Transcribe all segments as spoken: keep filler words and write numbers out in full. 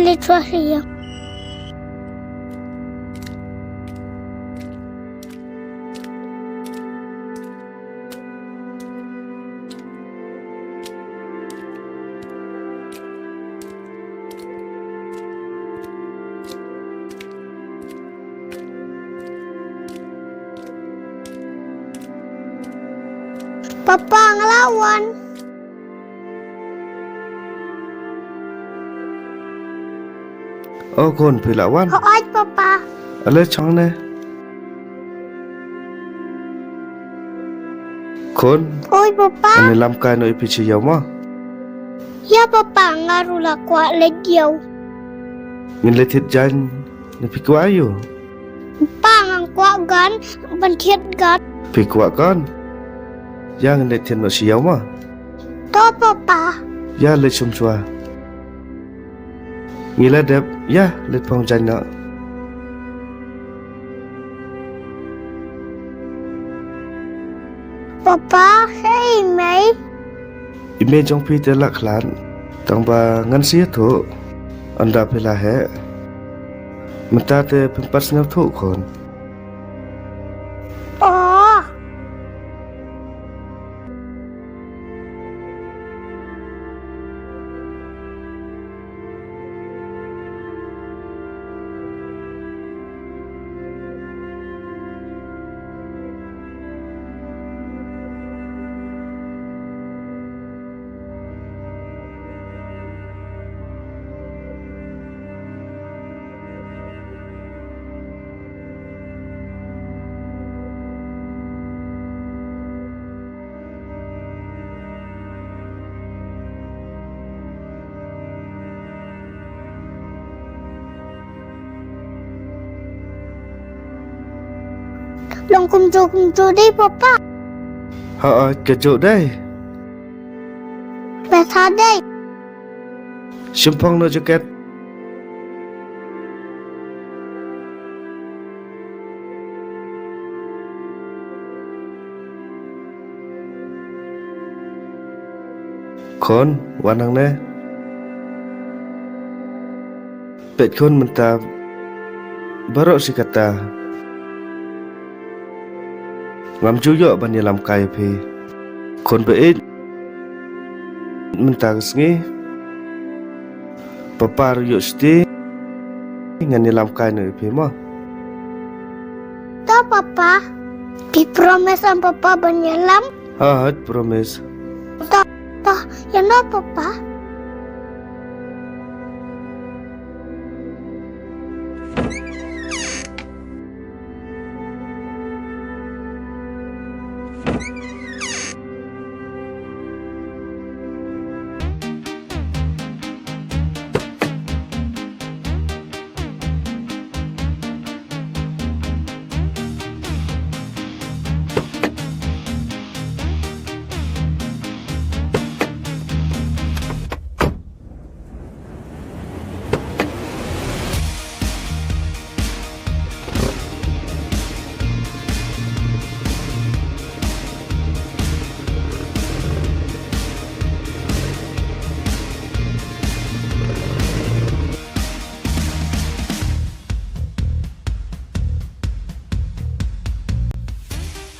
Leit shuwa sha ïing. Papa, nga la wan. O khun, phi la wan? Hooid, Papa. Ale shong ne. Khun. Oi, Papa. Ngan ïalam kai noh ïa phi sha ïew mo? Ïa, Papa, nga ruh la kwah leit ïew. Ngin leit thied jaiñ, ne phi kwah ïew? Pa, nga kwah gan ban thied gan. Phi kwah gan? Ïa, ngin leit thied noh sha ïew mo. To, Papa. Ïa, leit shum shuwa. Ngi la dep, ïa, leit phong jaiñ noh. Papa, hei mei. I mei jong phi te la khlad. Tang ba ngan sa ïathuh. Ynda phi la heh, mynta te phim pat sngewthuh khun. Oh. Long kumjuh kumjuh dei, Papa. Ha, ha, kajuh dei. Besa dei. Shim phong noh jaket. Khun, wan hangne. Peit khun, mynta baroh shi katta ngam ju ïoh ban ïalam kai ïa phi. Khun ba ïeit, mynta ka sngi Papa ruh ïoh shuti, ngan ïalam kai noh ïa phi mo. To Papa, phi promise em Papa ban ïalam? Ha, ha, promise. To, to, ïa no Papa.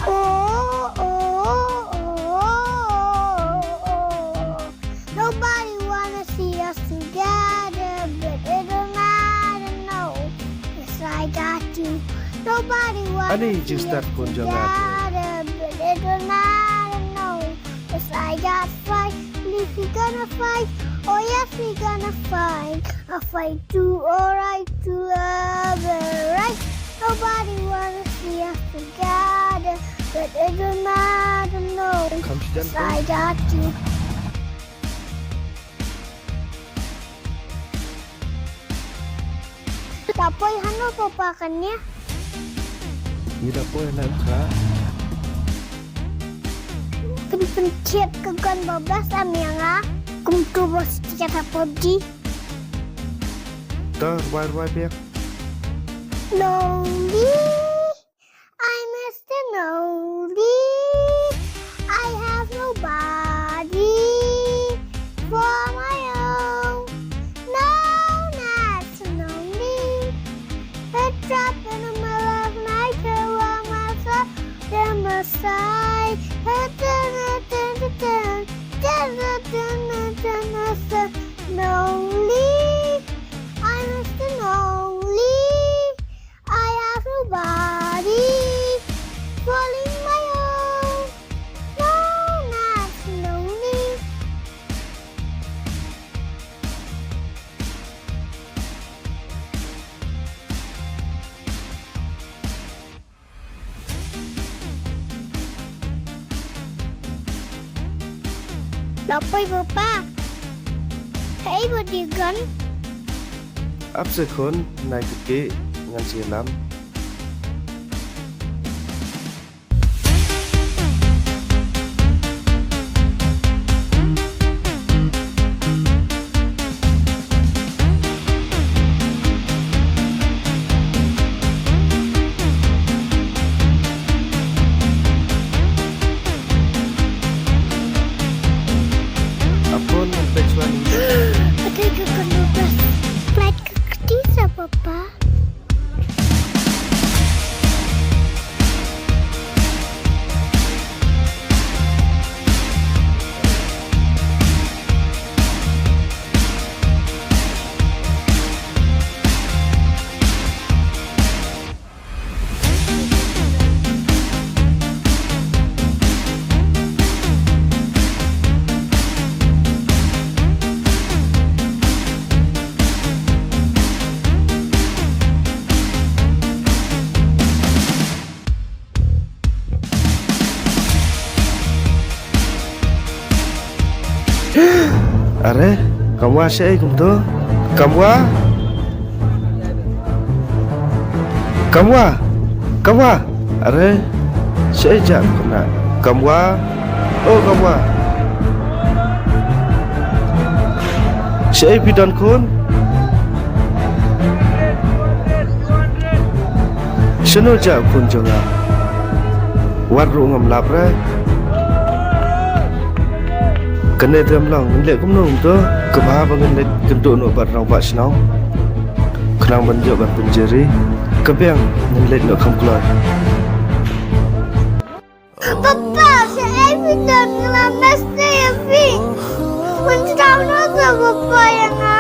Oh, oh, oh, oh, oh. Nobody wanna see us together, but it don't matter, no. 'Cause I got you. Nobody wanna see us together, but it don't matter, no. 'Cause I got fight. And if we gonna fight, oh yes, we gonna fight. A fight to all right, to love and right. Nobody wanna see us together, but it don't matter, no. 'Cause I got you. Ta poi hano Papa kane? Ngi da poi na kha. Pyn, pynkhiah ka gun ba best am ïa nga. Kumto ba stia ta pop di. Ta rwai rwai biak. Lonely. I miss the lonely. I have nobody for my own. No, no, Apoi papa. Hei bodyguard. Ap se khun, nai kiki ngan silam. Apoi ngan peit shuwa. Ate ka kanu bas. Flight ka kti sa papa. Are, kamwa shaei kumto? Kamwa? Kamwa? Kamwa? Are, shaei jia kumna? Kamwa? O kamwa? Shaei phi don khun? Shano jia khun jong nga? Wat ruh ngam lap re. Kane te em long, ngan leh kumno kumto? Kaba ba ngan leit kynduh noh bad rangbah shnong. Khnang ban ïoh ban pynjari. Ka biang ngan leit noh kham kloi. Papa, shaei phi don, nga la message ïa phi. Pynshai noh sa papa ïa nga.